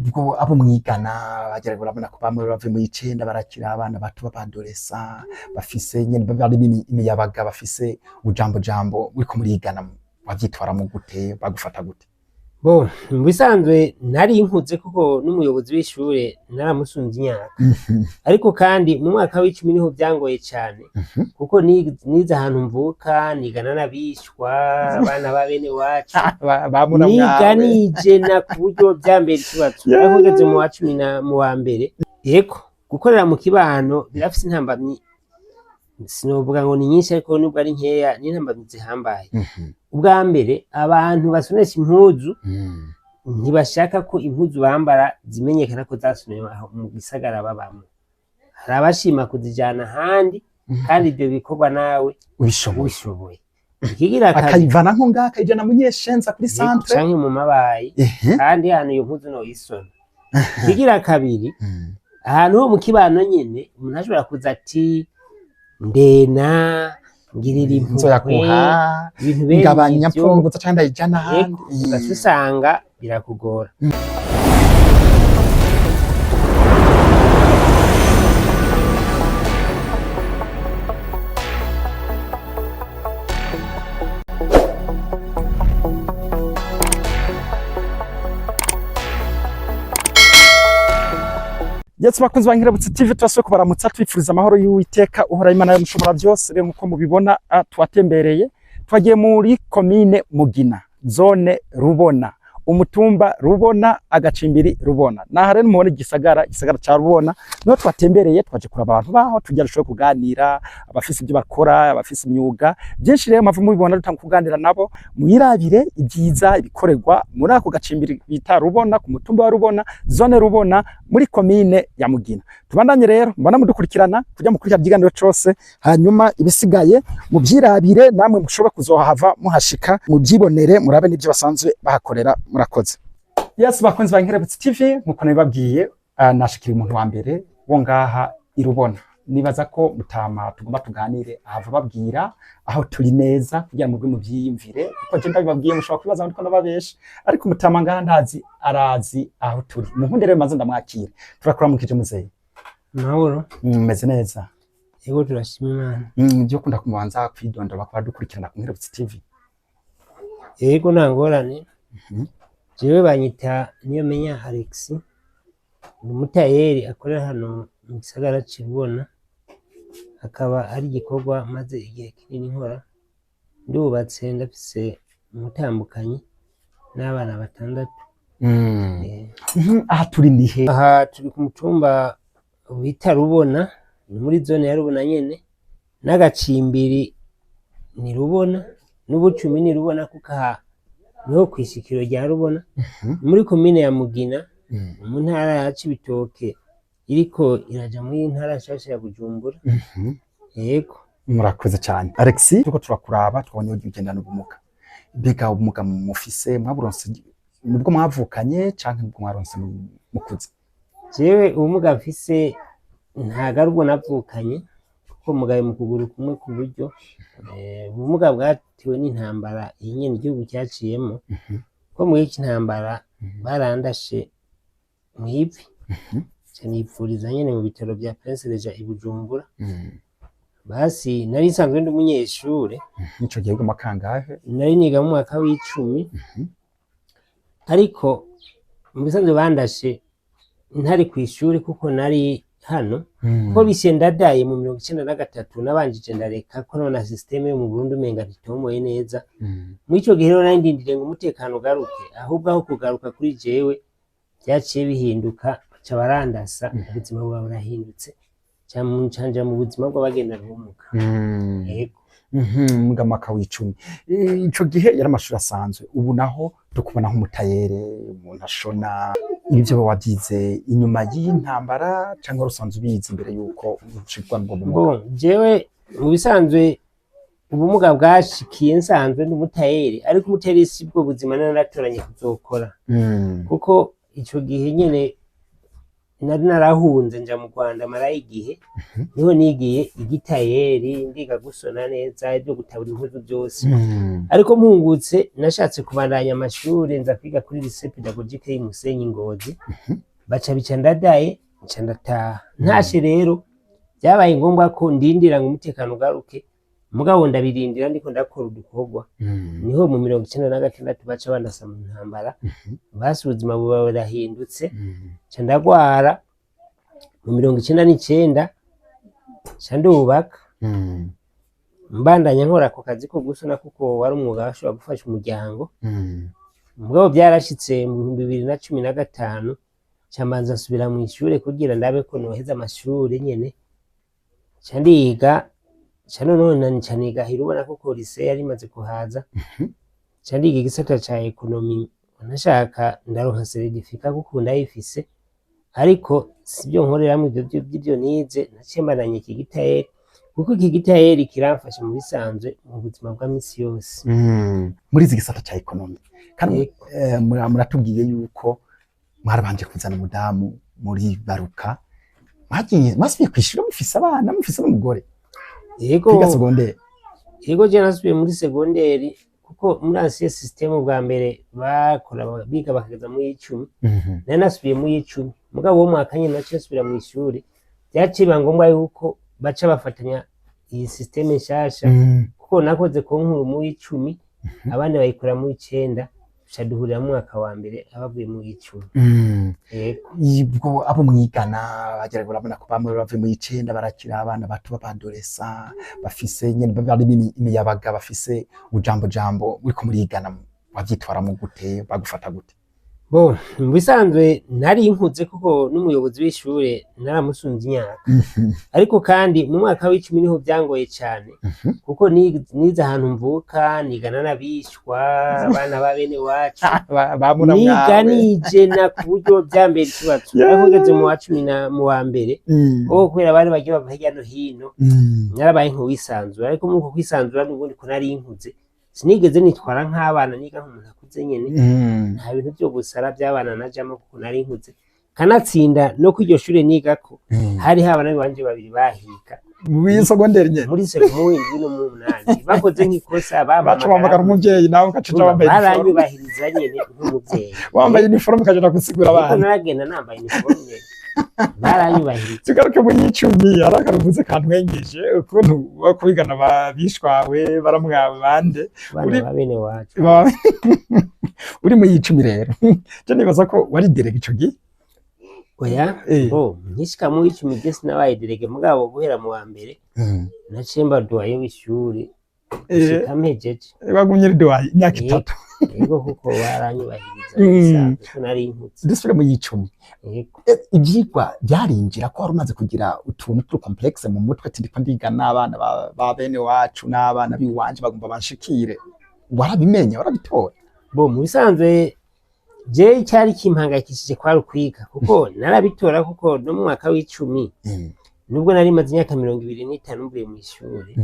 Ubwo abo mwigana bagera urabona ko bamwe bave mu icenda barakira abana bato b'abadolesa bafise nyene bari imiyabaga bafise ujambo jambo, uriko murigana wavyitwaramo gute, bagufata gute? Bo mu bisanzwe nari nkuze kuko n'umuyobozi w'ishure naramusunze imyaka, ariko kandi mu mwaka w'icumi niho byangoye cyane kuko nize ahantu mvuka, nigana n'abishwa abana ba bene wacu, niga nijena ku buryo byambera ikibazo. Ariko ngeze mu wa cumi na mu wa mbere, yego gukorera mu kibano birafise intambamyi, sinovuga ngo ni nyinshi ariko nubwo ari nkeya ni intambamyi zihambaye. Ubwa mbere abantu basonesha impuzu ntibashaka ko impuzu bambara zimenyekana ko zasonewe aho mu gisagara babamwo. Hari abashima kuzijana ahandi, kandi ibyo bikorwa nawe ubishoboye. Ikigira kabiri, akayivana nko ngaha akayijana Munyeshenza kuri centre canke mu Mabayi, kandi hano iyo mpuzu noyisona. Ikigira kabiri, ahantu ho mu kibano nyene umuntu ashobora kuza ati ndena ngirira impuhwe, nzoyaguha, ibintu bene ngabanya ivyo. mpunguza canke ndayijana ahandi. Ugaca usanga birakugora. Yes, bakunzi ba Nkerebutsi TV, turasubiye kubaramutsa twifuriza amahoro y'Uwiteka uhora Imana y'umushobora byose. Rero nkuko mubibona twatembereye, twagiye muri komine Mugina, zone Rubona, umutumba Rubona, agacimbiri Rubona. Naha rero mubona igisagara ca Rubona, niho twatembereye, twaje kuraba abantu baho tugira dushobore kuganira, abafise ibyo bakora, abafise imyuga byinshi. Rero mpamvu mubibona dutanga kuganira nabo, mwirabire ibyiza ibikorerwa muri ako gacimbiri bita Rubona, ku mutumba wa Rubona, zone Rubona, muri komine ya Mugina. Tubandanye rero mbona mudukurikirana kujya mukurikira ikiganiro cose, hanyuma ibisigaye mubyirabire namwe mushobora kuzohava muhashika mubyibonere, murabe n'ibyo basanzwe bahakorera. Murakoze. Yes, bakunzi ba Nkerebutsi TV, nkuko nabibabwiye, nashikira umuntu wa mbere wo ngaha irubona. Nibaza ko mutama tugomba tuganire ahava babwira aho turi neza kugira ngo mubyiyumvire, kuko je ndabibabwiye mushobora kwibaza ngo ndiko ndababesha, ariko mutama ngaha ntazi, arazi aho turi. Muhunde rero maze ndamwakira. Turakuramukije muzehe. Mahoro. Meze neza. Yego, turashima Imana. Byo kunda kumubanza kwidondora bakaba dukurikirana ku Nkerebutsi TV. Yego, nta ngorane. Jewe banyita Niyomenya Alex, ni umutayeri akorera hano mu gisagara c'Ibona, akaba ari igikorwa maze igihe kinini nkora. Ndubatse, ndafise umutambukanyi n'abana batandatu. Aha turi ni he? Aha turi ku mutumba bita Rubona, ni muri zone ya Rubona nyene, n'agacimbiri ni Rubona, n'ubucumi ni Rubona, kuko aha niho kw'ishikiro rya Rubona, muri komine ya Mugina, mu ntara ya Cibitoke iriko iraja muri ntara nshasha ya Bujumbura. Yego. Murakoze cyane Alexis. Turiko turakuraba twabonye ugendana ubumuga. Mbega ubumuga mufise mwaburonse nubwo mwavukanye canke nubwo mwaronse mukuze? Jewe ubumuga mfise ntago ari ubwo navukanye, kuko mugaye mu kuguru kumwe ku buryo. Ubumuga bwatewe n'intambara iyi nyene igihugu cyaciyemo, ko muri iki ntambara barandashe mw'ivi, nca nipfuriza nyene mu bitaro vya Prince Regent i Bujumbura. Basi nari nsanzwe ndi umunyeshure. Ico gihe uguma kangahe? Nari niga mu mwaka w'icumi, ariko mu bisanzwe bandashe ntari kw'ishuri kuko nari hano, ko bishe ndadaye mu 93, nabanjije ndareka ko none systeme yo mu Burundi umenga ntitomoye neza. Muri ico gihe rero nari ndindiriye ngo umutekano ugaruke, ahubwo aho kugaruka kuri jewe vyaciye bihinduka, baca barandasa, ubuzima buba burahindutse, canja mu buzima bw'abagendana ubumuga. Yego. Muga mwaka w'icumi, ico gihe yari amashuri asanzwe. Ubu naho tukubona nk'umutayere, umuntu ashona. Ibyo wabyize inyuma y'intambara canke wari usanzwe ubizi imbere y'uko ushirwa n'ubwo bumuga? Bon, jewe mu bisanzwe ubumuga bwashikiye nsanzwe ndi umutayeri, ariko umutayeri si bwo buzima nari naratoranye kuzokora, kuko ico gihe nyene nari narahunze nja mu Rwanda marayo igihe, niho nigiye igitayeri, ndiga gusona neza, ibyo gutabura impuzu byose. Ariko mpungutse nashatse kubandanya amashuri, nza kwiga kuri lycée pédagogique y'i Musenyi Ngozi, baca bica ndadaye, nca ndataha. Ntashe rero byabaye ngombwa ko ndindira ngo umutekano ugaruke, mugabo ndabirindira ndiko ndakora udukorwa. Niho mu 96 baca bandasa mu ntambara, basi ubuzima buba burahindutse, nca ndagwara. Mu 99 nca ndubaka, mbandanya nkora ako kazi ko gusona kuko wari umwuga washobora gufasha umuryango. Mugabo byarashitse mu 2015 nca mbanza nsubira mu ishure kugira ndabe ko noheza amashure nyene, nca ndiga, nca noneho nca niga ubona ko lycée yari imaze kuhaza, nca ndiga igisata ca économie, nashaka ndaronka certificat kuko ndayifise, ariko sibyo nkoreramwo ivyo vy'ivyo nize. Naciye mbandanya iki gitayeri kuko iki gitayeri kiramfasha mu bisanzwe mu buzima bwa misi yose. Muri izi gisata ca économie kandi Yego. Muratubwiye yuko mwarabanje kuzana umudamu muri baruka, mwagiye mwasubiye kwishura mufise abana, mufise n'umugore? Yego. Kwiga secondaire? Yego, je nasubiye muri segonderi kuko muri ancien système bwa mbere bakora biga bakageza muri 10. Nari nasubiye muri 10, mugabo uwo mwaka nyene naciye nsubira mu ishuri, vyaciye biba ngombwa yuko baca bafatanya iyi système nshasha, kuko nakoze concours mu 10, abandi bayikora mu 9, duca duhurira mu mwaka wa mbere abavuye mu 10. Yego. Ubwo abo mwigana bagera urabona ko bamwe bavuye mu 9 barakira abana bato b'abadolescents bafise nyene bari imiyabaga, bafise ujambo jambo, muriko murigana wavyitwaramo gute? Bagufata gute? Bo mu bisanzwe nari nkuze kuko n'umuyobozi w'ishure naramusunze imyaka, ariko kandi mu mwaka w'10 niho byangoye cyane, kuko nize ahantu mvuka, nigana n'abishwa, abana ba bene wacu, niga nijena ku buryo byambera ikibazo. Ariko ngeze mu wa 10 na mu wa mbere, oh, kubera bari bagiye bava hirya no hino, narabaye nk'uwisanzura. Ariko muri uko kwisanzura n'ubundi ko nari nkuze, sinigeze nitwara nk'abana, niga nk'umuntu akuze nyene. Nta bintu byo gusara by'abana najamo kuko nari nkuze, kanatsinda no ku iryo shure nigako hari habana banje babiri bahiga. Muri secondaire nyene? Muri mu w'indwi no mu munani bakoze nk'ikosa baca bahamagara umuvyeyi, nawe ugaca uja wambaye uniforme. Baranyubahiriza nyene nk'umuvyeyi. Wambaye uniforme ukagenda gusigura Ariko abana. Naragenda nambaye uniforme, baranyubahiriza. Tugaruke mu y'icumi, hari akaruvuze kantwengeje ukuntu wo kwigana babishwawe baramwawe bande? Abana ba bene wacu. Uri mu y'icumi rero, je nibaza ko wari délégué ico gihe. Oya. Bo nkishika mu w'icumi je sinabaye délégué, mugabo guhera mu wa mbere naciye mba doyen w'ishuri gushika mpejeje. Wagumye uri doyen imyaka Yego. 3? Yego, kuko baranyubahiriza bisanzwe ko nari nkuze. Dusubire mu y'icumi. Yego. Ivyigwa byarinjira ko wari umaze kugira utuntu turi complexe mu mutwe, ati ndiko ndiga n'abana ba bene wacu n'abana b'iwanje bagomba banshikire? Warabimenye, warabitora? Bo mu bisanzwe je icyari kimpangayikishije kwari ukwiga, kuko narabitora, kuko no mu mwaka w'icumi, nubwo nari maze imyaka 25 mvuye mu ishuri,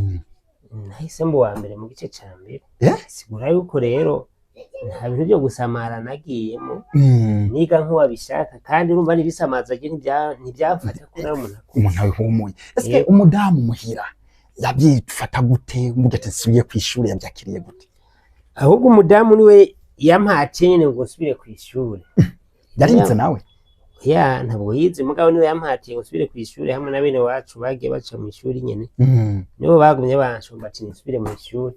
nahise mba uwa mbere mu gice ca mbere. Sigura yuko rero nta bintu byo gusamara nagiyemo, niga nk'uwabishaka, kandi urumva n'ibisamaza je ntibyamfata ko nari umuntu akuze. Umuntu abihumuye ese? Yego. Umudamu muhira yabyifata gute umuga ati nsubiye kw'ishuri? Yabyakiriye gute? Ahubwo umudamu niwe yampatiye nyene ngo nsubire kw'ishuri. Yarize nawe? Ya, ntabwo yize, mugabo niwe yampatiye ngo nsubire kw'ishuri, hamwe na bene wacu bagiye baca mu ishuri nyene, nibo bagumye banshomba ati nsubire mu ishuri.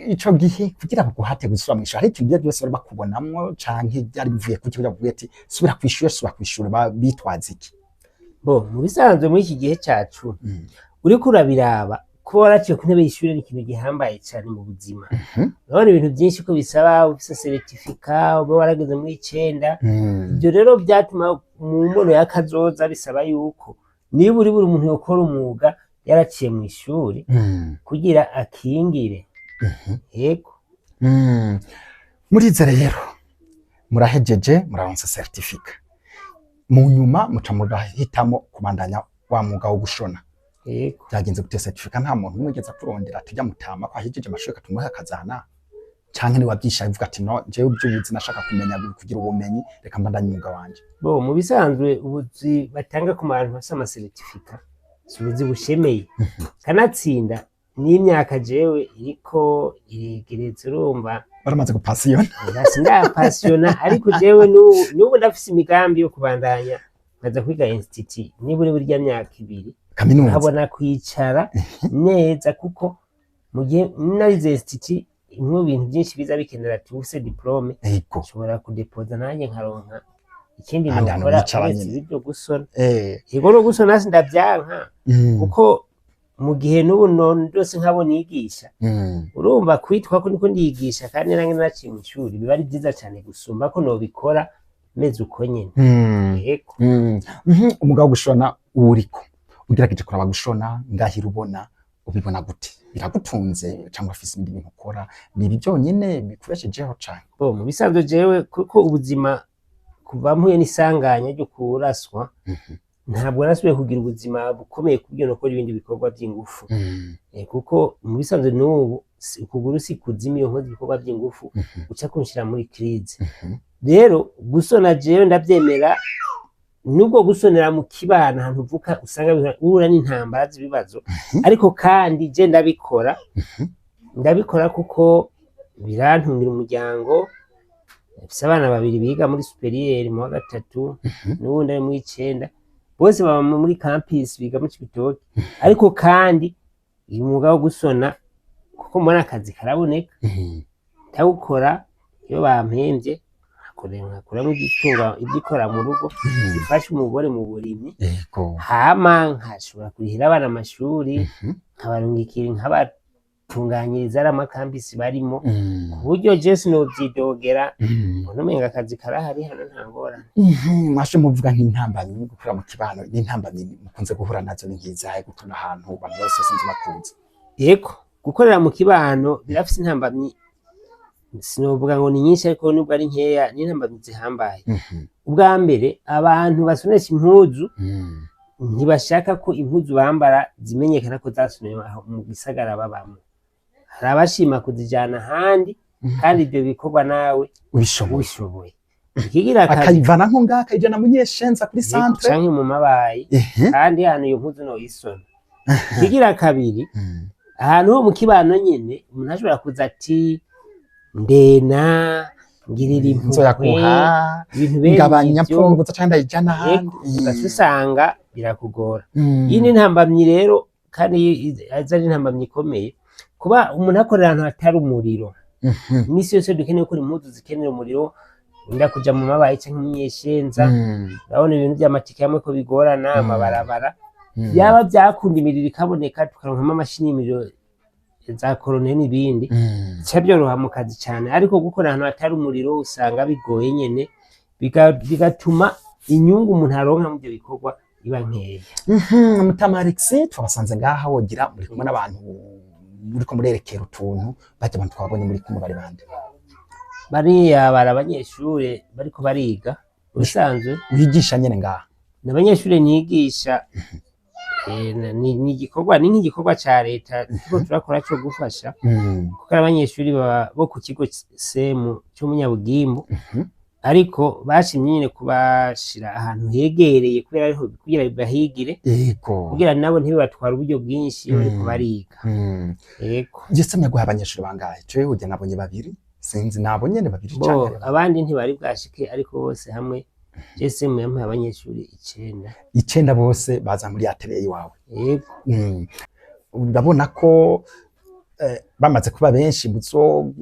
Ico gihe kugira baguhate gusubira mw'ishuri, hari ikintu byari byose bari bakubonamwo canke byari bivuye kuki kugira bavuge ati subira kw'ishuri, subira kw'ishuri? Bitwaza iki? Bo mu bisanzwe muri iki gihe cacu, uriko urabiraba, kuba waraciye ku ntebe y'ishuri ni ikintu gihambaye cyane mu buzima. Urabona ibintu byinshi ko bisaba ufise certificat, uba warageze muri 9. Ibyo rero byatuma mu mbono y'akazoza bisaba yuko niba uri buri muntu yokora umwuga yaraciye mu ishuri kugira akingire. Yego. Murize rero, murahejeje, muraronsa certificat, mu nyuma muca murahitamo kubandanya wa mwuga wo gushona. Yego. Byagenze gute? Certificat nta muntu umwe ugeze kurondera tujya mutama ko ahejeje amashuri katumuhe akazana? Canke ni wabyishaye uvuga ati no, jewe iby'ubuzi nashaka kumenya kugira ubumenyi, reka mbandanye umwuga wanje? Bo, mu bisanzwe ubuzi batanga ku bantu bafise ama certificats si ubuzi bushemeye. Kanatsinda n'imyaka jewe iriko iregeretse, urumva. Baramaze gupasiyona. Sindapasiyona, ariko jewe n'ubu ndafise imigambi yo kubandanya nkaza kwiga institut nibura burya myaka 2, kaminuza, nkabona kwicara neza, kuko mu gihe narize institut imwe bintu byinshi biza bikenera ati ufise diplôme, nshobora kudepoza nanjye nkaronka ikindi Ahandi hantu nokora wicara uretse nyene. ibyo gusona. Yego, no gusona sindavyanka, kuko mu gihe n'ubu ndose nkabo nigisha, urumva kwitwa ko niko ndigisha kandi nange naciye mu ishuri, biba ari byiza cyane gusumba ko nobikora meze uko nyene. Yego. Umugabo wo gushona uriko ugerageje kuraba gushona ngahira, ubona ubibona gute? Biragutunze cyangwa ufise ibindi bintu ukora? Ni ibi byonyine bikubeshejeho cane? Bo, mu bisanzwe jewe, kuko ubuzima kuva mpuye n'isanganya ryo kuraswa, ntabwo nasubiye kugira ubuzima bukomeye ku buryo nokora ibindi bikorwa by'ingufu. Kuko mu bisanzwe n'ubu ukuguru si kuzima, iyo nkoze ibikorwa by'ingufu uca kunshira muri crise. Rero gusona jewe ndavyemera, nubwo gusonera mu kibano ahantu uvuka usanga uhura n'intambara z'ibibazo, ariko kandi je ndabikora, ndabikora kuko birantungira umuryango. Mfise abana babiri biga muri supérieur mu wa gatatu, n'uwundi ari mu w'icenda, bose baba muri campus biga mu Cibitoke. Ariko kandi uyu mwuga wo gusona, kuko mbona akazi karaboneka, ndawukora. Iyo bampemvye nkakuramo igitunga, ibyikora mu rugo, bifasha umugore mu burimyi, hama nkashobora kurihira abana amashuri, nkabarungikira, nkabatunganyiriza ari ama campus barimo, ku buryo je sinovyidogera. Mbona umenga akazi karahari hano, nta ngorane. Mwashe muvuga nk'intambamyi gukora mu kibano, n'intambamyi mukunze guhura nazo ni nk'izahe, gukora ahantu abantu bose basanzwe bakunze? Yego, gukorera mu kibano birafise intambamyi, sinovuga ngo ni nyinshi, ariko nubwo ari nkeya ni intambamyi zihambaye. Ubwa mbere, abantu basonesha impuzu ntibashaka ko impuzu bambara zimenyekana ko zasonewe aho mu gisagara babamwo. Hari abashima kuzijana ahandi, kandi ibyo bikorwa nawe ubishoboye, ubishoboye. Ikigira kabiri, akayivana nko ngaha akayijana Munyeshenza kuri centre, canke mu Mabayi, kandi hano iyo mpuzu noyisona. Ikigira kabiri, ahantu ho mu kibano nyene umuntu ashobora kuza ati ndena ngirira impuhwe, nzoyaguha, ibintu bene ngabanya, ivyo. Mpunguza canke ndayijana ahandi. Ugaca usanga birakugora. Iyi ni intambamyi rero, kandi aza ari intambamyi ikomeye, kuba umuntu akorera ahantu hatari umuriro. Iminsi yose dukeneye gukora impuzu zikenera umuriro, wenda kuja mu Mabayi canke mu Nyeshenza, urabona ibintu vy'amatike hamwe ko bigorana, amabarabara. Byaba byakunda imiriro ikaboneka, tukaronkamo amashini y'imiriro za korone n'ibindi, bica byoroha mu kazi cyane. Ariko gukora ahantu hatari umuriro usanga bigoye nyene, bigatuma inyungu umuntu aronka mu byo bikorwa iba nkeya. Mutama Alex, twabasanze ngaha, wogira muri kumwe n'abantu muriko murerekera utuntu. Bajya abantu twabonye muri kumwe bari bande? Bariya bari abanyeshure bariko bariga ubusanzwe. Wigisha nyene ngaha? Ni abanyeshure nigisha. Ni igikorwa, ni nk'igikorwa ca leta turiko turakora co gufasha, kuko ari abanyeshuri bo ku kigo semu c'umunyabugimbu, ariko bashimye nyene kubashira ahantu hegereye kubera ariho kugira bahigire, kugira nabo ntibibatware uburyo bwinshi iyo bariko bariga. Yego. Jese yaguha abanyeshuri bangahe? Jewe burya nabonye babiri, sinzi nabonye ni babiri Bo, canke abandi ntibari bwashike, ariko bose hamwe GSM yampaye abanyeshuri 9. 9 bose baza muri atelier iwawe? Yego. Urabona ko bamaze kuba benshi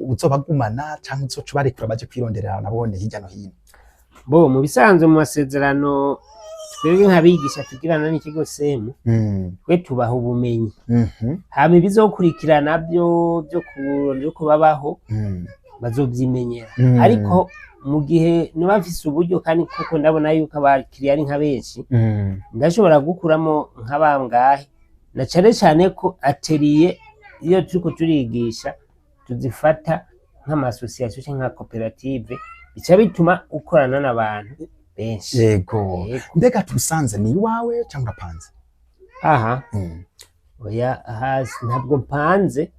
uzobagumana canke uzoca ubarekura baje kwironderera nabone hirya no hino? Bo, mu bisanzwe mu masezerano twebwe nk'abigisha tugirana n'ikigo semu, twe tubaha ubumenyi, hama ibizokurikira navyo byo kurondera uko babaho bazovyimenyera. Ariko mu gihe niba mfise uburyo, kandi kuko ndabona yuko abakiriya ari nka benshi, ndashobora gukuramo nk'abangahe, na cane cane ko atelier iyo turiko turigisha tuzifata nk'ama association canke nka koperative, bica bituma ukorana n'abantu benshi. Yego. Yego. Mbega tusanze ni iwawe cyangwa urapanze? Aha? Oya, hasi ntabwo mpanze,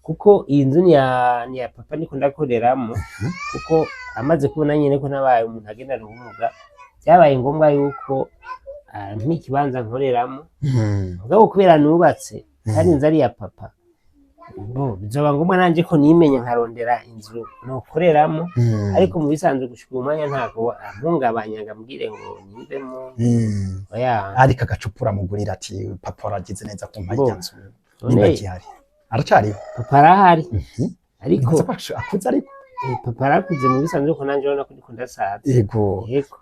kuko iyi nzu ni ya papa niko ndakoreramo, kuko amaze kubona nyene ko nabaye umuntu agendana ubumuga, byabaye ngombwa yuko ampa ikibanza nkoreramo. Mugabo kubera nubatse kandi inzu ari iya papa, bo bizoba ngombwa nanje ko nimenya nkarondera inzu nokoreramo. Ariko mu bisanzwe gushika uyu mwanya ntabwo ampungabanya ngo ambwire ngo nivemo, oya. Ariko agacupa uramugurira ati papa waragize neza kumpa Bo. irya nzu, niba None agihari, aracariho? Papa arahari, ariko Nibaza ko akuze ariko. Papa arakuze mu bisanzwe, ko nanje urabona ko ndiko ndasaza. Yego. Yego.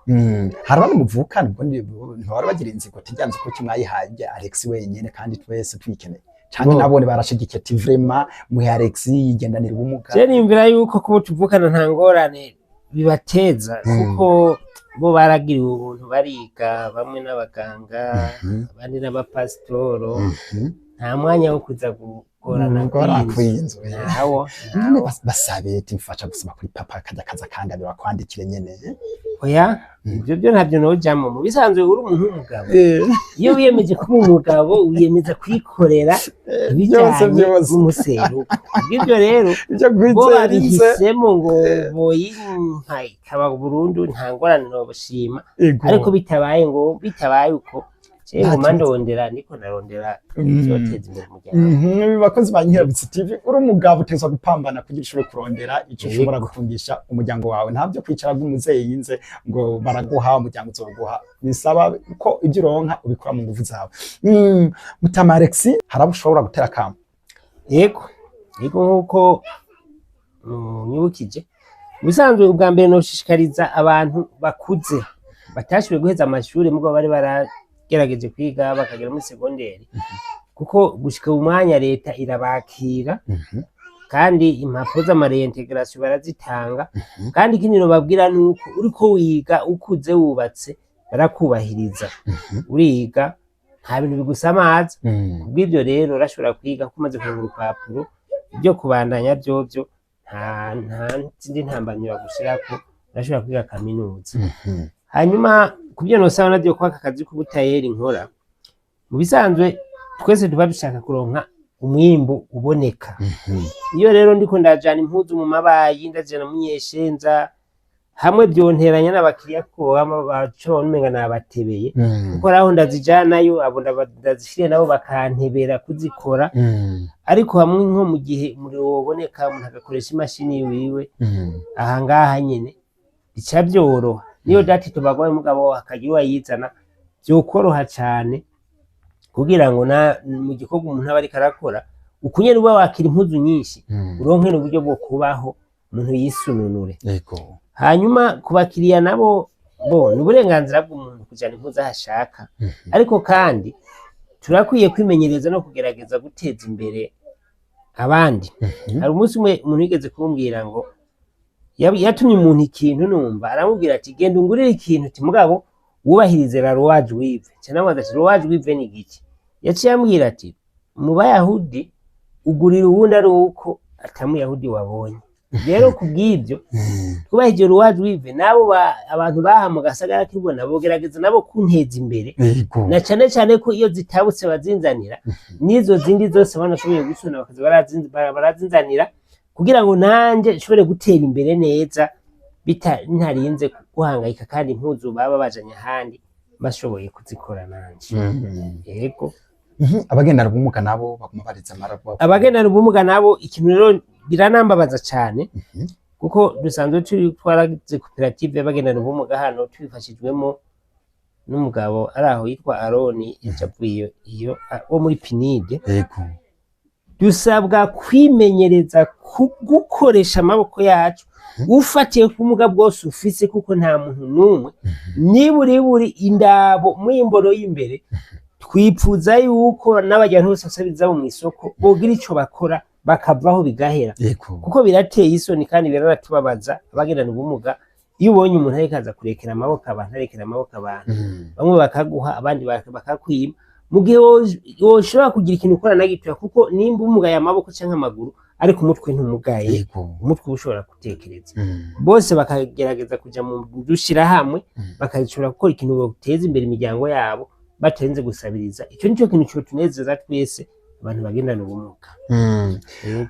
Hari abandi muvukana ubwo ntibari bagira inzigo ati rya nzu kuki mwayihaye Alex wenyene kandi twese tuyikeneye, canke Bo. nabone barashigikiye ati vraiment muhe Alex yigendanira ubumuga? Je niyumvira yuko kuba tuvukana nta ngorane bibateza, kuko bo baragiriwe ubuntu bariga, bamwe n'abaganga, abandi n'abapasitoro. Nta mwanya wo kuza kugorana Ngora kw'inzu. kw'inzu. Ntawo, None ntawo. Basabe ati mfasha gusoma kuri papa akajya kaza kangabira kwandikire nyene. Oya, ibyo byo ntabyo nojamo. Mu bisanzwe uri umuntu w'umugabo, iyo wiyemeje kuba umugabo wiyemeza kwikorera Byose ibijyanye byose n'umuseruko. Kubw'ibyo rero ibyo bo kwizera inze. babihisemo ngo boyimpa ikaba burundu, nta ngorane, nobushima. Ariko bitabaye ngo bitabaye uko, jewe Nta nguma kibazo. ndondera, niko narondera ivyoteza imbere umuryango. Bakozi ba Nkerebutsi TV, uri umugabo utezwa gupambana kugira ushobore kurondera ico ushobora gutungisha umuryango wawe. Ntabyo kwicara bw'umuzeyi yinze ngo baraguha, umuryango uzoguha. Bisaba ko ibyo uronka ubikora mu nguvu zawe. Mutama Alex, hari abo ushobora gutera akamo? Yego, nk'uko nyibukije, mu bisanzwe ubwa mbere noshishikariza abantu bakuze batashoboye guheza amashuri, mugabo bari baragerageje kwiga bakagera muri segonderi, kuko gushika uyu mwanya leta irabakira kandi impapuro z'ama réintégration barazitanga. Kandi ikindi nobabwira ni uko uriko wiga ukuze wubatse barakubahiriza, uriga nta bintu bigusamaza. Kubw'ibyo rero urashobora kwiga kuko umaze kuronka urupapuro, ibyo kubandanya vyovyo nta zindi ntambamyi bagushirako, urashobora kwiga kaminuza. Hanyuma kubyo nosaba navyo ko aka kazi k'ubutayeri nkora, mu bisanzwe twese tuba dushaka kuronka umwimbu uboneka. Iyo rero ndiko ndajana impuzu mu mabayi, ndazijana mu Nyeshenza, hamwe vyonteranya n'abakiriya ko bama baca babona umenga nabatebeye, kuko aho ndazijanayo abo ndazishiriye nabo bakantebera kuzikora. Ariko hamwe nko mu gihe umuriro woboneka, umuntu agakoresha imashini wiwe aha ngaha nyene, bica vyoroha. Niyo dati tubagwaye, mugabo hakagira uwayizana, vyokoroha cane, kugira ngo na mu gikorwa umuntu aba ariko arakora ukunyene uba wakira impuzu nyinshi, uronke n'uburyo bwo kubaho umuntu yisununure. Hanyuma ku bakiriya nabo, bo ni uburenganzira bw'umuntu kujana impuzu aho ashaka, ariko kandi turakwiye kwimenyereza no kugerageza guteza imbere abandi. Hari umunsi umwe umuntu yigeze kumbwira ngo yatumye umuntu ikintu, numva aramubwira ati genda ungurire ikintu, ati mugabo wubahirize la loi juive. Nca ndamubaza ati loi juive ni igiki? Yaciye ambwira ati mu bayahudi ugurira uwundi ari uko atamuyahudi wabonye. Rero kubw'ibyo twubahirije loi juive, nabo abantu baha mu gasagara k'Ibona bogerageza nabo kunteza imbere, na cane cane ko iyo zitabutse bazinzanira, n'izo zindi zose banashoboye gusona bakaza barazinzanira, kugira ngo nanje nshobore gutera imbere neza ntarinze guhangayika, kandi impuzu baba bajanye ahandi bashoboye kuzikora nanje. Yego. Abagendana ubumuga nabo baguma bariza amarabo. Abagendana ubumuga nabo, ikintu rero biranambabaza cane, kuko dusanzwe turi twaragize koperative y'abagendana ubumuga hano, tubifashijwemo n'umugabo ari aho yitwa Aroni yacavuye iyo wo muri PNUD. Dusabwa kwimenyereza gukoresha amaboko yacu ufatiye ku bumuga bwose ufise, kuko nta muntu n'umwe niburiburi indabo mw'imboro y'imbere. Twipfuza yuko n'abajyantu bose basabiriza bo mw'isoko bogira ico bakora bakavaho bigahera, kuko birateye isoni kandi biranatubabaza abagendana ubumuga iyo ubonye umuntu ariko aza kurekera amaboko abantu, arekera amaboko abantu, bamwe bakaguha, abandi bakakwima, mu gihe woshobora kugira ikintu ukora na gitoya, kuko nimba umugaye amaboko canke amaguru, ariko umutwe ntumugaye. Umutwe uba ushobora gutekereza. Bose bakagerageza kuja mu dushirahamwe, bakashobora gukora ikintu boteza imbere imiryango yabo batarinze gusabiriza. Ico nico kintu cotunezeza twese. abantu bagendana ubumuga. Yego.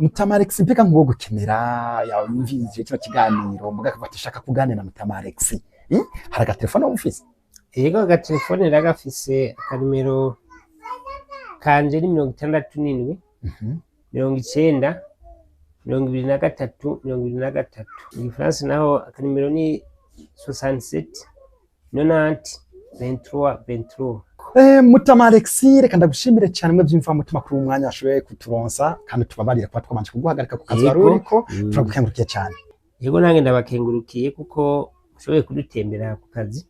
Mutama Alex, mbega nk'uwo gukenera yumvise kino kiganiro muga akavuga ati shaka kuganira na Mutama Alex, hari agatelefone waba ufise? Yego, agatelefone ndagafise. Akanimero kanje ni 67 90 23 23. Mu gifaransa naho akanimero ni 67 90 23 23. Mutama Alex, reka ndagushimire cyane mwe byimva mutima kuri uyu mwanya washoboye kuturonsa, kandi tubabarire kuba twabanje kuguhagarika ku kazi wari uriko. Turagukengurukiye cyane. Yego, nange ndabakengurukiye kuko mushoboye kudutembera ku kazi,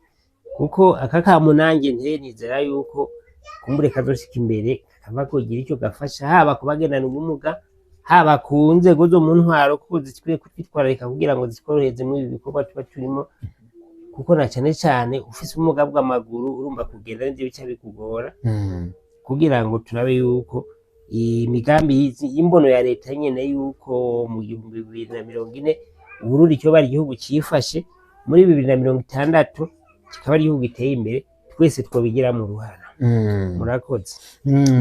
kuko aka kamo nanjye nteye nizera yuko kumbure kazoshika imbere kakava kugira icyo gafasha, haba ku bagendana ubumuga, haba ku nzego zo mu ntwaro, kuko zikwiye kutwitwararika kugira ngo zitworohereze muri ibi bikorwa tuba turimo, kuko na cane cane ufise ubumuga bw'amaguru urumva kugenda nivyo bica bikugora, kugira ngo turabe yuko imigambi y'imbono ya leta nyene yuko mu 2040 Uburundi cyoba ari igihugu cifashe, muri 2060 kikaba ari igihugu giteye imbere, twese twobigiramo uruhara. Murakoze.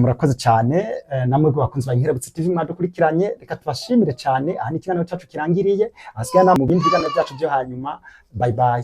Murakoze cyane. Namwe bakunzi ba Inkerebutsi TV mwadukurikiranye, reka tubashimire cyane. Aha ni ikiganiro cyacu kirangiriye, ahasigaye na mu bindi biganiro byacu byo hanyuma. Bye bye.